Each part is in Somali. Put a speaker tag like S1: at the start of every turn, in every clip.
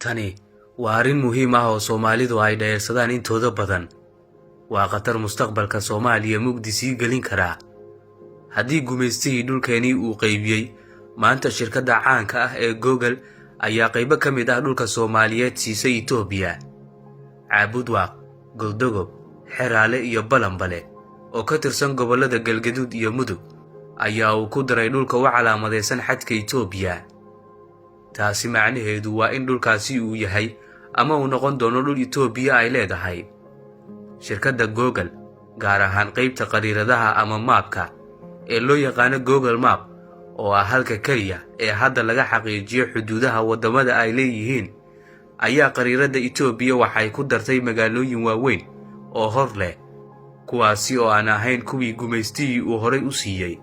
S1: Tani waa arrin muhiim ah oo Soomaalidu ay dhayalsadaan intooda badan. Waa khatar mustaqbalka Soomaaliya mugdi sii gelin karaa. Haddii gumaystihii dhulkeenii uu qaybiyey, maanta shirkadda caanka ah ee Google ayaa qaybo ka mid ah dhulka Soomaaliyeed siisay Itoobiya. Caabudwaaq, Goldogob, Xeraale iyo Balanbale oo ka tirsan gobollada Galgaduud iyo Mudug ayaa uu ku daray dhulka u calaamadaysan xadka Itoobiya. Taasi macnaheedu waa in dhulkaasi uu yahay ama uu noqon doono dhul Itoobiya ay leedahay. Shirkadda Google, gaar ahaan qaybta khariidadaha ama maabka ee loo yaqaano Google Map, oo ah halka keliya ee hadda laga xaqiijiyo xuduudaha waddamada ay leeyihiin, ayaa khariidadda Itoobiya waxay ku dartay magaalooyin waaweyn oo hor leh, kuwaasi oo aan ahayn kuwii gumaystihii uu horay u siiyey.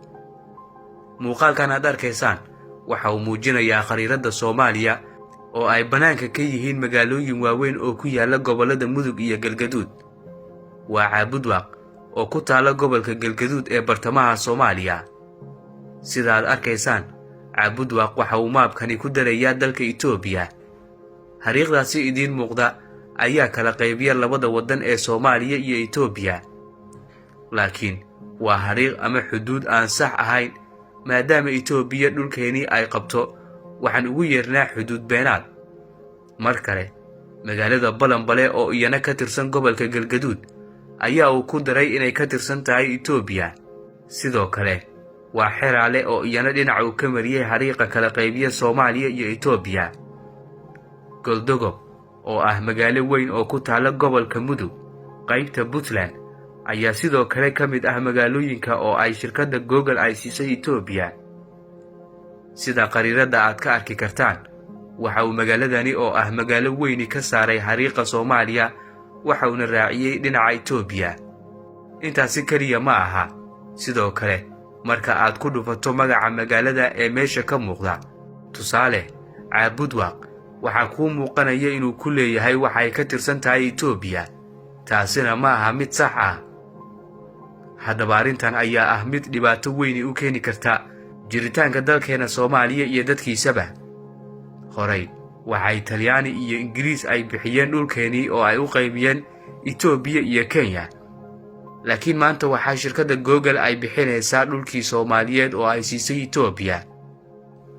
S1: Muuqaalkan aad arkaysaan waxa uu muujinayaa khariidadda Soomaaliya oo ay bannaanka ka yihiin magaalooyin waaweyn oo ku yaalla gobollada Mudug iyo Galgaduud. Waa Caabudwaaq oo ku taalla gobolka Galgaduud ee bartamaha Soomaaliya. Sida aad arkaysaan, Caabudwaaq waxa uu maabkani ku darayaa dalka Itoobiya. Hariiqdaasi idiin muuqda ayaa kala qaybiya labada waddan ee Soomaaliya iyo Itoobiya, laakiin waa hariiq ama xuduud aan sax ahayn, maadaama Itoobiya dhulkeenii ay qabto. Waxaan ugu yeernaa xuduud beenaad. Mar kale, magaalada Balanbale oo iyana ka tirsan gobolka Galgaduud ayaa uu ku daray inay ka tirsan tahay Itoobiya. Sidoo kale waa Xeraale oo iyana dhinac uu ka mariyey hariiqa kala qaybiya Soomaaliya iyo Itoobiya. Goldogob oo ah magaalo weyn oo ku taalla gobolka Mudug, qaybta Puntland, ayaa sidoo kale ka mid ah magaalooyinka oo ay shirkadda Google ay siisay Itoobiya. Sida khariidadda aad ka arki kartaan, waxa uu magaaladani oo ah magaalo weyni ka saaray hariiqa Soomaaliya, waxa uuna raaciyey dhinaca Itoobiya. Intaasi keliya ma aha. Sidoo kale, marka aad ku dhufato magaca magaalada ee meesha ka muuqda, tusaale Caabudwaaq, waxaa kuu muuqanaya inuu ku leeyahay waxay ka tirsan tahay Itoobiya. Taasina ma aha mid sax ah. Haddaba arrintan ayaa ah mid dhibaato weyni u keeni karta jiritaanka dalkeena Soomaaliya iyo dadkiisaba. Horey waxay Talyaani iyo Ingiriis ay bixiyeen dhulkeenii oo ay u qaybiyeen Itoobiya iyo Kenya, laakiin maanta waxaa shirkadda Google ay bixinaysaa dhulkii Soomaaliyeed oo ay siisay Itoobiya.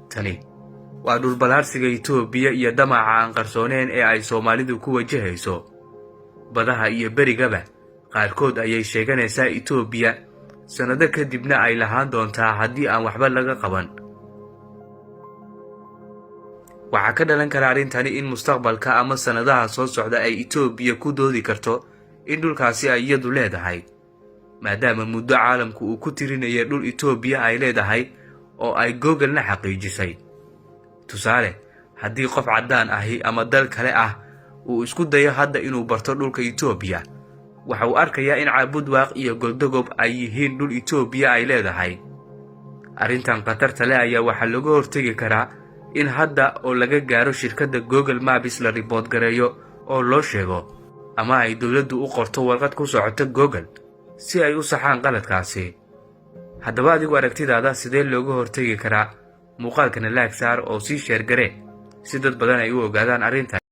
S1: Tani waa dhulbalaarsiga Itoobiya iyo damaca aan qarsooneen ee ay Soomaalidu ku wajahayso. Badaha iyo berigaba qaarkood ayay sheeganaysaa Itoobiya, sannado kadibna ay lahaan doontaa haddii aan waxba laga qaban. Waxaa ka dhalan kara arrintani in mustaqbalka ama sannadaha soo socda ay Itoobiya ku doodi karto in dhulkaasi ay iyadu leedahay, maadaama muddo caalamku uu ku tirinaya dhul Itoobiya ay leedahay oo ay Googlena xaqiijisay. Tusaale, haddii qof caddaan ahi ama dal kale ah uu isku dayo hadda inuu barto dhulka Itoobiya, waxa uu arkayaa in Caabudwaaq iyo Goldogob ay yihiin dhul Itoobiya ay leedahay. Arrintan khatarta leh ayaa waxaa looga hortegi karaa in hadda oo laga gaaro shirkadda Google Maps la report gareeyo oo loo sheego, ama ay dowladdu u qorto warqad ku socoto Google si ay u saxaan qaladkaasi. Haddaba adigu aragtidaada, sidee looga hortegi karaa? Muuqaalkana like saar oo sii share garee si dad badan ay u ogaadaan arrintan.